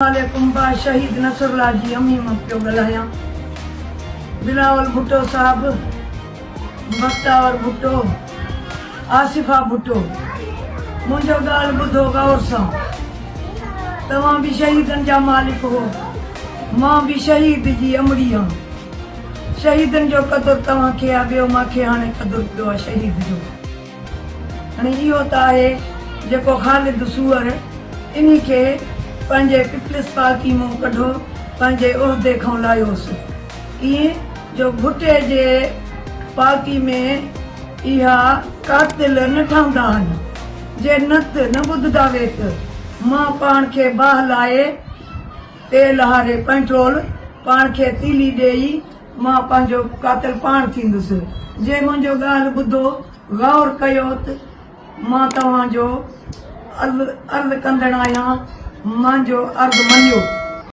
عليڪم با شهيد نصرالله جي امي مان پيو ڳالهايان بلاول ڀٽو صاحب بختاور ڀٽو آصفه ڀٽو منهنجو ڳالهه ٻڌو غور سان توهان به شهيدن جا مالڪ هو مان به شهيد جي امڙي هان شهيدن جو قدر توهان کي آ ٻيو مان کي هاڻي قدر پيو آ شهيد جو. هاڻي اهو ته آهي جيڪو خالد سوئر انهي کي پنهنجي پيپلز پارٽي مون ڪڍو پنهنجي عهدي کان لاهيوس ائين جو ڀٽي جي پارٽي ۾ اها قاتل نه ٺهندا هن جي نت نه ٻڌدا ويت مان پاڻ کي باهه لائي تيل هاري پينٽرول پاڻ کي تيلي ڏيئي مان پنهنجو قاتل پاڻ ٿيندس. جي منهنجو ڳالهه ٻڌو غور ڪيو ته مان توهان جو عرض ڪندڙ آهيان، منهنجو عرض مڃيو.